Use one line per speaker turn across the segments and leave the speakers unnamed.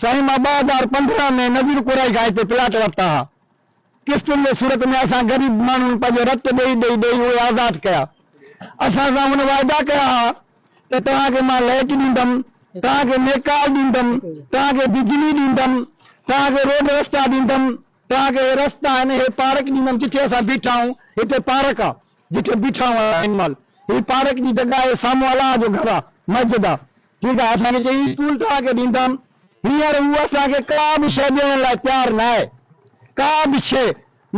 سائين مان 2015 ۾ نذير ڪورائي کان هتي پلاٽ ورتا ها. قسطن جي صورت ۾ اسان غريب ماڻهن پنهنجو رت ڏئي ڏئي ڏئي اهي آزاد ڪيا. اسان سان هن وعدا ڪيا ها ته توهان کي مان لئٽ ڏيندم، توهان کي نيڪال ڏيندم، توهان کي بجلي ڏيندم، توهان کي روڊ رستا ڏيندم، توهان کي هي رستا آهن، هي پارڪ ڏيندم، جتي اسان بيٺا آهيون هتي پارڪ آ، جتي بيٺا آهيون هن مهل هي پارڪ جي جڳهه آهي، سامهون الله جو گهر آ، مسجد آ، ٺيڪ آ، اسان کي چئي اسڪول توهان کي ڏيندم، هينئر هو اسان کي ڪا به شيء ڏيڻ لاء تيار ناهي، ڪا به شيء،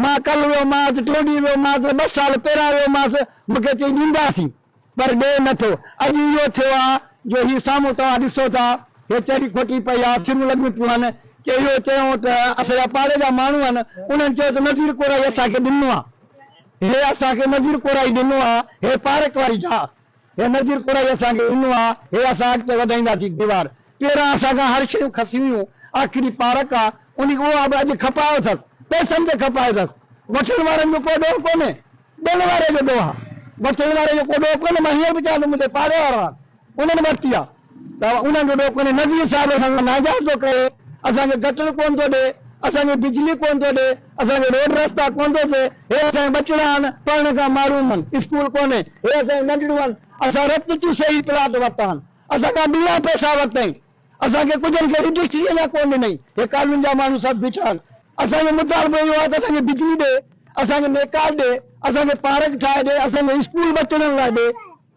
مان ڪلهه ويو مانس، ٽيون ڏينهن ويو مانس، ٻه سال پهريان ويو مانس، مون کي چئي ڏينداسين. پر ڏئي نه ٿو. اڄ اهو ٿيو آ جو هي سامهون توهان ڏسو ٿا، هي چري کوٽي پئي آ، سرون لڳيون پيون آهن. ڪي اهو چيائون ته اسان جا پاڙي جا ماڻهو آهن، انهن چيو ته نذير ڪورائي اسان کي ڏنو آ. هي اسان کي نذير ڪورائي ڏنو آ، هي پارڪ واري جاء، هي نذير ڪورائي اسان کي ڏنو آ، هي اسان اڳتي وڌائينداسين ديوار. پهريان اسان کان هر شيون کسيون ويون، آخري پارڪ آ، انهي اها به اڄ کپايو اٿس، پئسن تي کپايو اٿس. وٺڻ وارن جو ڪو ڏوهه ڪونهي. ڏيڻ واري جو ڏوهه آ، وٺڻ واري جو ڪو ڏوهه ڪونهي، مان هينئر به چوان ٿو منهنجي پاڙي وارا آهن، انهن ورتي آ ته انهن جو ڏوهه ڪونهي، نذير صاحب اسان سان ناانصافي ٿو ڪري، اسان کي گٽر ڪونه ٿو ڏي، اسان کي بجلي ڪونه ٿو ڏي، اسان کي روڊ رستا ڪونه ٿو ڏي، هي اسان جا ٻچڙا آهن، پڙهڻ کان محروم آهن، اسڪول ڪونهي، هي اسان جون ننڍڙيون آهن، اسان رت چوسي هي پلاٽ ورتا آهن، اسان کان ٻيڻا پئسا ورتائين. اسان کي ڪجهن کي رجسٽري اڃا ڪونه ڏنائين. هي ڪالوني جا ماڻهو سڀ بيٺا آهن. اسان جو مطالبو اهو آهي ته اسان کي بجلي ڏي، اسان کي نيڪال ڏي، اسان کي پارڪ ٺاهي ڏي، اسان کي اسڪول ٻچڙن لاء ڏي،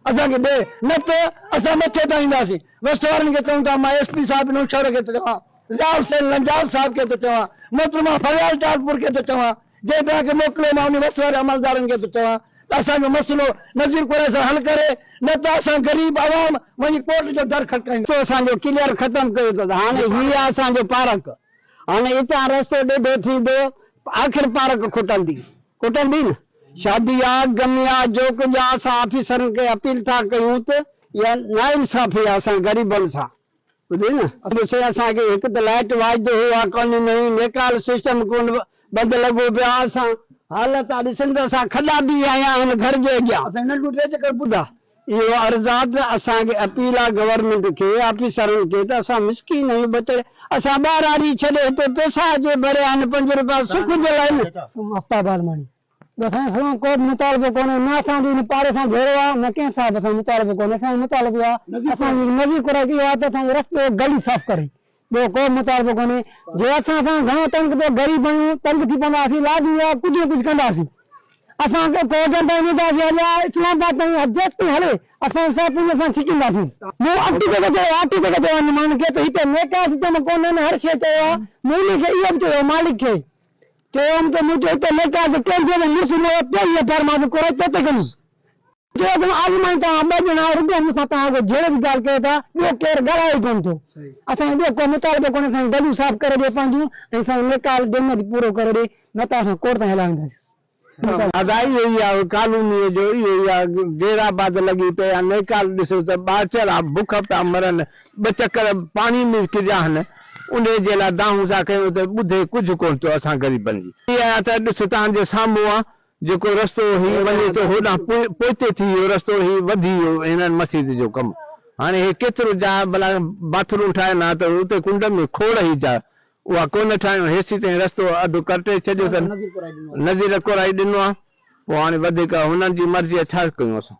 اسان کي ڏي، نه ته اسان مٿي تان اينداسين. وس وارن کي چئون ٿا، مان ايس پي صاحب نوشهرو کي ٿو چوان، ضياء حسين لنجار صاحب کي ٿو چوان، محترمه فريال ٽالپور کي ٿو چوان، جنهن توهان کي موڪليو مان انهي وس واري عملدارن کي ٿو چوان ته اسان جو مسئلو نذير قريشي سان حل ڪري نه ته اسان غريب عوام وڃي ڪورٽ جو در کڙڪائينداسين.
رستو اسان جو ڪليئر ختم ڪيو اٿس هاڻي هي آ اسان جو پارڪ هاڻي اتان رستو ڏيڍو ٿيندو آخر پارڪ کٽندي کٽندي نه شادي آ غمي آ جو ڪجهه آ اسان آفيسرن کي اپيل ٿا ڪيون ته اها ناانصافي آ اسان غريبن سان. ٻڌئي نه سائين اسان کي هڪ ته لائٽ واجد هو اها ڪونه ڏنائين نيڪال سسٽم ڪونه بند لڳو پيو آ اسان حالت آ ڏسن ته اسان کڏا به هنيا آهن گهر جي اڳيان.
اسان ننڍڙو ٽي چڪر ٻڌا.
اهو عرض آ ته اسان کي اپيل آ گورنمينٽ کي آفيسرن کي ته اسان مسڪين آهيون ٻچڙي اسان ٻهراڙي ڇڏي هتي پيسا اچي ڀريا آهن پنج روپيا سک جي لاء نه.
آفتاب عالماڻي اسان جو سلام ڪو به مطالبو ڪونهي نه اسان جو ان پاڙي سان جهيڙو آهي نه ڪنهن سان به اسان جو مطالبو ڪونهي اسان جو مطالبو اهو آهي اسان جي نظير قريشي اهو آهي ته اسان جو رستو گلي صاف ڪري ٻيو ڪو به مطالبو ڪونهي جي اسان سان گهڻو تنگ ٿيو غريب آهيون تنگ ٿي پونداسين لازمي آهي ڪجهه نه ڪجهه ڪنداسين اسان ڪورٽن تائين وينداسين اڃا اسلام آباد تائين جيستائين هلي اسان انصاف پنهنجي سان ڇڪينداسين مون اٺ دفعا چيو آهي اٺ دفعا چيو آهي انهن ماڻهن کي ته هتي نيڪا سسٽم ڪونهن هر شيء چيو آهي مون انهن کي اهو به چيو مالڪ کي چيم ته منهنجو هتي ليڪا جو ڪنهن جو به مڙس نه هو پيو هيء فرمان به ڪورائي توتي ڪندس. چيو ته آزمائين توهان ٻه ڄڻا رڳو مون سان توهان اڳو جهيڙي جي ڳالهه ڪيو ٿا ٻيو ڪير ڳالهايو ئي ڪونه ٿو. اسان جو ٻيو ڪو مطالبو ڪونهي اسان جون گليون صاف ڪري ڏي پنهنجون ۽ اسان جو نيڪال ڊيميج پورو ڪري ڏي نه ته اسان ڪورٽ تائين هليا وينداسين.
ادا اهو ئي آ ڪالونيء جو اهو ئي آ غير آباد لڳي پئي آ نيڪال ڏسو ته ٻاچڙا بک پيا مرن ٻه چڪر پاڻي ۾ ڪريا آهن انهي جي لاء دانهون ٿا ڪيون ته ٻڌي ڪجهه ڪونه ٿو اسان غريبن جي. اها ته ڏس توهان جي سامهون آ جيڪو رستو هي وڃي ٿو هوڏانهن پوئتي ٿي ويو رستو هي وڌي ويو هنن مسجد جو ڪم هاڻي هي ڪيترو جاء ڀلا باٿ روم ٺاهين ها ته اتي ڪنڊ ۾ کوڙ هئي جاء اها ڪونه ٺاهيون هيسيتائين رستو اڌ ڪرٽي ڇڏيو اٿن نذير ڪورائي ڏنو آ پوء هاڻي وڌيڪ هنن جي مرضي آ ڇا ڪيون اسان.